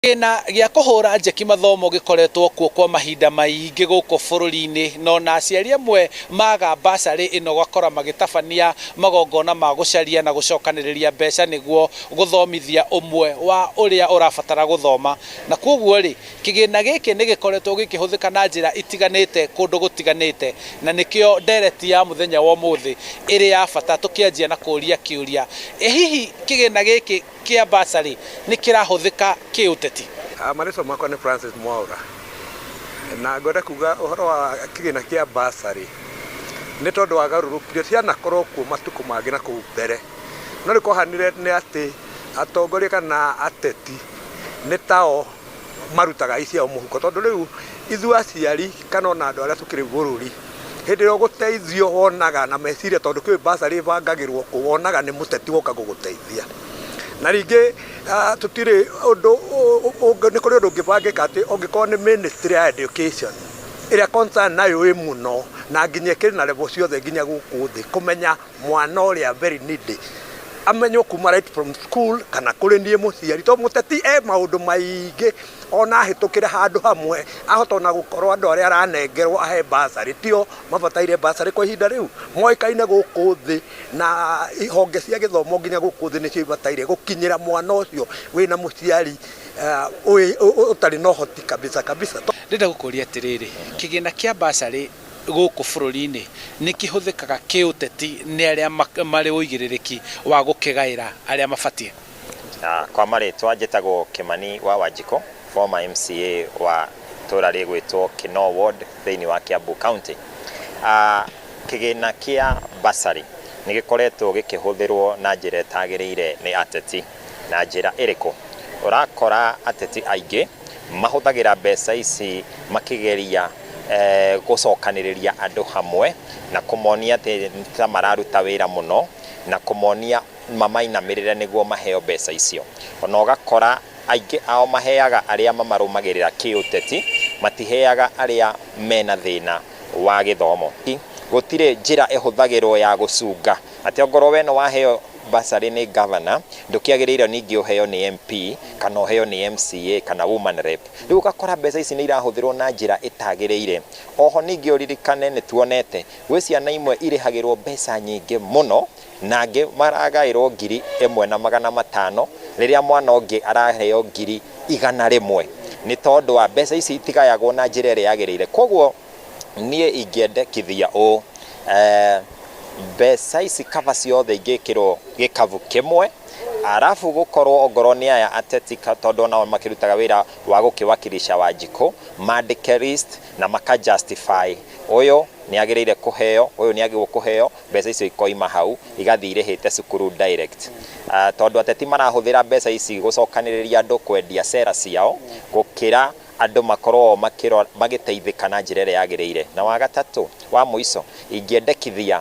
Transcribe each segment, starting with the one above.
Kĩgĩna gĩa kũhũra njeki mathomo gĩkoretwo kuo kwa mahinda maingĩ gũkũ bũrũri-inĩ, na ona aciari amwe maga bursary ĩno ũgakora magĩtabania magongona ma gũcaria na gũcokanĩrĩria mbeca nĩguo gũthomithia ũmwe wa ũrĩa ũrabatara gũthoma. Na kwoguo rĩ, kĩgĩna gĩkĩ nĩ gĩkoretwo gĩkĩhũthĩka na njĩra itiganĩte kũndũ gũtiganĩte, na nĩkĩo ndereti ya mũthenya wa ũmũthĩ ĩrĩ ya bata tũkĩanjia na kũria kĩũria, ĩ hihi kĩgĩna gĩkĩ kĩa bursary nĩ kĩrahũthĩka kĩũteti? Marĩtwa makwa nĩ Francis Mwaũra na ngwenda kuga ũhoro wa kĩgĩna kĩa bursary nĩ tondũ wagarũrũkire cianakorwo kuo matukũ mangĩ na kũu mbere no rĩu kwahanire nĩ atĩ atongoria kana ateti nĩ tao marutaga i ciao mũhuko tondũ rĩu ithuĩ aciari kana ona andũ arĩa tũkĩrĩ bũrũri hĩndĩ ĩrĩa ũgũteithio wonaga na meciria tondũ kwĩ bursary ĩbangagĩrwo kũ wonaga nĩ mũteti woka gũgũteithia. Na rĩngĩ tũtirĩ ũndũ, nĩ kũrĩ ũndũ ũngĩbangĩka atĩ ũngĩkorwo nĩ ministry ya education ĩrĩa concern nayo ĩ mũno na nginya ĩkĩrĩ na level ciothe nginya gũkũ thĩ kũmenya mwana ũrĩa very needy amenywo kuma right from school kana kũrĩ niĩ mũciari tondũ mũteti e maũndũ maingĩ ona ahĩtũkĩre handũ hamwe ahota ona gũkorwo andũ arĩa aranengerwo ahe bursary tio mabataire bursary kwa ihinda rĩu moĩkaine gũkũ thĩ na honge cia gĩthomo nginya gũkũ thĩ nĩcio ibataire gũkinyĩra mwana ũcio wĩna mũciari ũtarĩ na ũhoti kabisa kabisa. Ndĩrenda gũkũria atĩrĩrĩ, kĩgĩna kĩa bursary gũkũ bũrũri-inĩ nĩ kĩhũthĩkaga kĩũteti nĩ arĩa marĩ ũigĩrĩrĩki wa gũkĩgaĩra arĩa mabatiĩ? Kwa marĩtwa njĩtagwo Kĩmani wa Wanjikũ, former MCA wa itũra rĩgwĩtwo Kinoo Ward thĩinĩ wa Kiambu County. Kĩgĩna kĩa bursary nĩ gĩkoretwo gĩkĩhũthĩrwo na njĩra ĩtagĩrĩire nĩ ateti. Na njĩra ĩrĩkũ? Ũrakora ateti aingĩ mahũthagĩra mbeca ici makĩgeria gũcokanĩrĩria andũ hamwe na kũmonia atĩ ta mararuta wĩra mũno na kũmonia mamainamĩrĩre nĩguo maheo mbeca icio. Ona ũgakora aingĩ ao maheaga arĩa mamarũmagĩrĩra kĩũteti, matiheaga arĩa mena thĩna wa gĩthomo. Gũtirĩ njĩra ĩhũthagĩrwo ya gũcunga atĩ ongorwo we nĩ waheo bursary nĩ governor ndũkĩagĩrĩire ningĩ ũheo nĩ MP kana ũheo nĩ MCA kana woman rep. Rĩu ũgakora mbeca ici nĩ irahũthĩrwo na njĩra ĩtagĩrĩire. Oho ningĩ ũririkane nĩ tuonete gwĩ ciana imwe irĩhagĩrwo mbeca nyingĩ mũno na angĩ maragaĩrwo 1500 rĩrĩa mwana ũngĩ araheo 100,000 nĩ tondũ wa mbeca ici itigayagwo na njĩra ĩrĩa yagĩrĩire. Koguo niĩ ingĩendekithia ũũ, mbeca ici kaba ciothe ingĩkĩrwo gĩkabu kĩmwe arabu gũkorwo ongorwo nĩ aya ateti tondũ onao makĩrutaga wĩra wa gũkĩwakilisha Wanjikũ mandĩke list na maka justify ũyũ nĩ agĩrĩire kũheo, ũyũ nĩ agĩrĩirwo kũheo, mbeca icio ikoima hau igathiĩ irĩhĩte cukuru direct. Tondũ ateti marahũthĩra mbeca ici gũcokanĩrĩria andũ kwendia cera ciao gũkĩra andũ makorwo magĩteithĩka na njĩra ĩrĩa yagĩrĩire. Na wa gatatũ wa mũico ingĩendekithia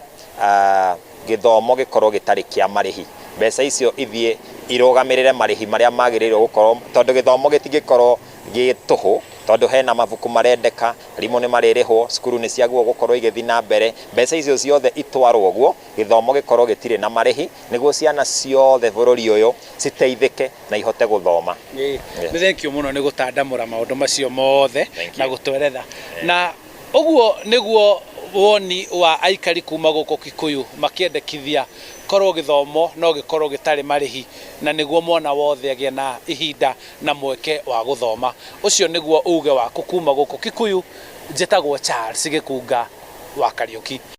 gĩthomo gĩkorwo gĩtarĩ kĩa marĩhi, mbeca icio ithiĩ irũgamĩrĩre marĩhi marĩa magĩrĩirwo gũkorwo tondũ gĩthomo gĩtingĩkorwo gĩ tũhũ tondũ hena mabuku marendeka, arimũ nĩ marĩrĩhwo, cukuru nĩ ciagĩrĩirwo gũkorwo igĩthiĩ na mbere, mbeca icio ciothe itwarwo ũguo gĩthomo gĩkorwo gĩtirĩ na marĩhi nĩguo ciana ciothe bũrũri ũyũ citeithĩke na ihote gũthoma. Nĩ thank you mũno nĩ gũtandamũra maũndũ macio mothe na gũtweretha. Na ũguo nĩguo woni wa aikari kuma gũkũ Kikuyu makĩendekithia korwo gĩthomo no gĩkorwo gĩtarĩ marĩhi na nĩguo mwana wothe agĩe na ihinda na mweke wa gũthoma. Ũcio nĩguo uge waku kuma gũkũ Kikuyu. Njĩtagwo Charles Gĩkunga wa Kariũki.